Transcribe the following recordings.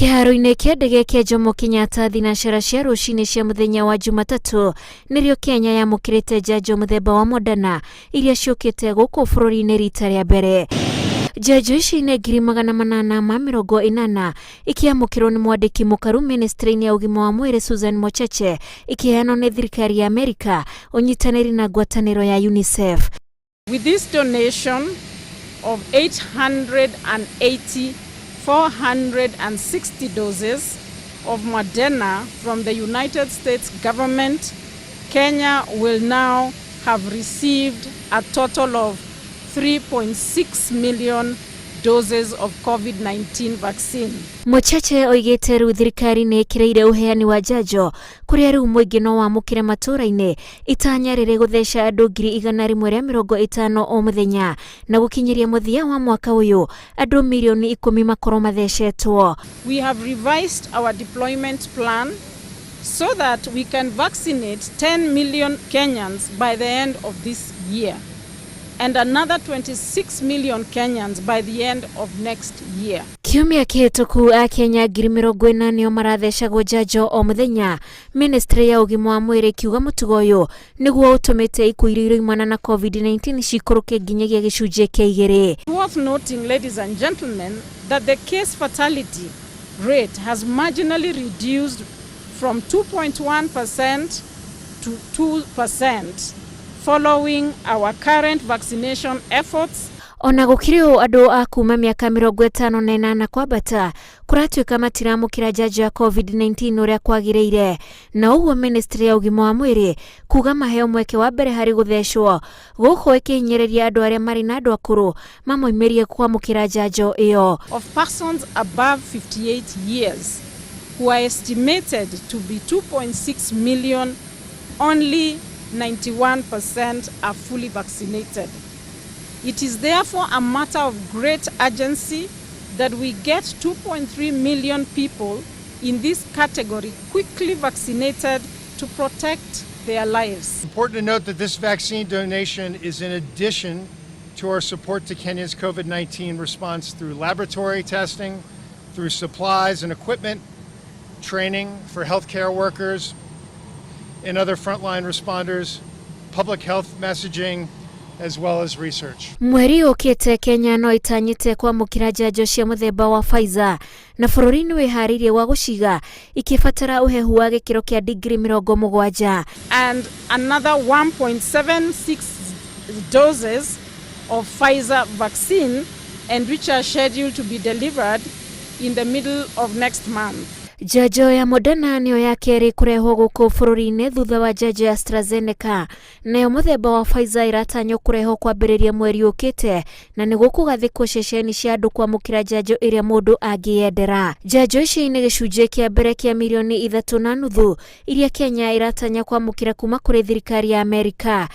Kĩharo-inĩ kĩa ndege kĩa Jomo Kenyatta thinacara cia rũcinĩ cia mũthenya wa Jumatatũ nĩrĩo Kenya yamũkĩrĩte njanjo mũthemba wa Moderna iria ciũkĩte gũkũ bũrũri-inĩ rita rĩa mbere. Njanjo ici nĩ 880,000 ikĩamũkĩrwo nĩ mwandĩki mũkaru ministry-inĩ ya ũgima wa mwĩrĩ Susan Mocheche ikĩheanwo nĩ thirikari ya Amerika ũnyitanĩri na ngwatanĩro ya UNICEF. With this donation of 880 460 doses of Moderna from the United States government, Kenya will now have received a total of 3.6 million doses of COVID-19 vaccine. Mocheche oigĩte rĩu thirikari nĩ ĩkĩrĩire ũheani wa njanjo kũrĩa rĩu mũingĩ no wamũkĩre matũũra-inĩ, itanya rĩrĩ gũtheca andũ 150,000 o mũthenya na gũkinyĩria mũthia wa mwaka ũyũ andũ mirioni 10 makorwo mathecetwo. We have revised our deployment plan so that we can vaccinate 10 million Kenyans by the end of this year and another 26 million Kenyans by the end of next year. Kiumia kĩhĩtũku Akenya 40,000 nĩo marathecagwo njanjo o mũthenya, ministry ya ũgima wa mwĩrĩ ikiuga mũtugo ũyũ nĩguo ũtũmĩte ikuũ iria iroimana na COVID-19 cikũrũke nginyagia gĩcunjĩ kĩa 2. Worth noting, ladies and gentlemen, that the case fatality rate has marginally reduced from 2.1% to 2% following our current vaccination efforts. Ona gũkĩrĩ ũũ, andũ a kuma mĩaka 58 kwambata kũratuĩka matiramũkĩra njanjo ya COVID-19 ũrĩa kwagĩrĩire, na ũguo ministry ya ũgima wa mwĩrĩ kuga maheo mweke wa mbere harĩ gũthecwo gũkũ, ĩkĩhinyĩrĩria andũ arĩa marĩ na andũ akũrũ mamoimĩrie kwamũkĩra njanjo ĩyo. Of persons above 58 years who are estimated to be 2.6 million, only 91% are fully vaccinated. It is therefore a matter of great urgency that we get 2.3 million people in this category quickly vaccinated to protect their lives. Important to note that this vaccine donation is in addition to our support to Kenya's COVID 19 response through laboratory testing, through supplies and equipment, training for healthcare workers and other frontline responders, public health messaging, as well as research. Mweri ũkĩte Kenya no ĩtanyĩte kwamũkĩra njanjo cia mũthemba wa Pfizer, na bũrũri nĩ wĩharĩirie wa gũciga ikĩbatara ũhehu wa gĩkĩro kĩa digiri 70. And another 1.76 doses of Pfizer vaccine, and which are scheduled to be delivered in the middle of next month. Njanjo ya Moderna nĩyo ya kerĩ kũrehwo gũkũ bũrũri-inĩ thutha wa njanjo ya AstraZeneca. Nayo mũthemba wa Pfizer ĩratanywo kũrehwo kwambĩrĩria mweri ũkĩte, na nĩ gũkũgathĩkwo ceceni cia andũ kwamũkĩra njanjo ĩrĩa mũndũ angĩyendera. Njanjo ici nĩ gĩcunjĩ kĩa mbere kĩa mirioni 3.5 iria Kenya ĩratanya kwamũkĩra kuma kũrĩ thirikari ya Amerika.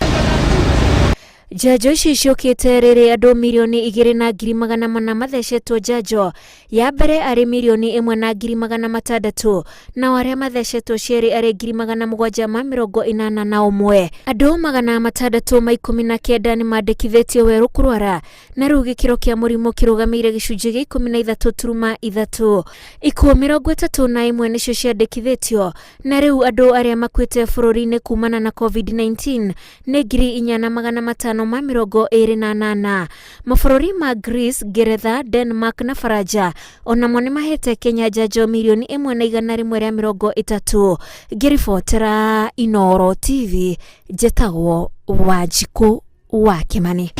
Njanjo ici ciũkĩte rĩrĩ andũ 2,400,000 mathecetwo njanjo ya mbere arĩ 1,600,000, nao arĩa mathecetwo cierĩ arĩ 781,000. Andũ 619 nĩ mandĩkithĩtio werũ kũrwara, na rĩu gĩkĩro kĩa mũrimũ kĩrũgamĩire gĩcunjĩ gĩa 13.3. Ikuũ 31 nĩcio ciandĩkithĩtio, na rĩu andũ arĩa makuĩte bũrũri-inĩ kumana na COVID-19 nĩ 4528. Mabũrũri ma Greece, Ngeretha, Denmark na Faranja onamo nĩ mahete Kenya njanjo 1,130,000. Ngĩribotera Inooro TV, njĩtagwo Wanjikũ wa Kĩmani.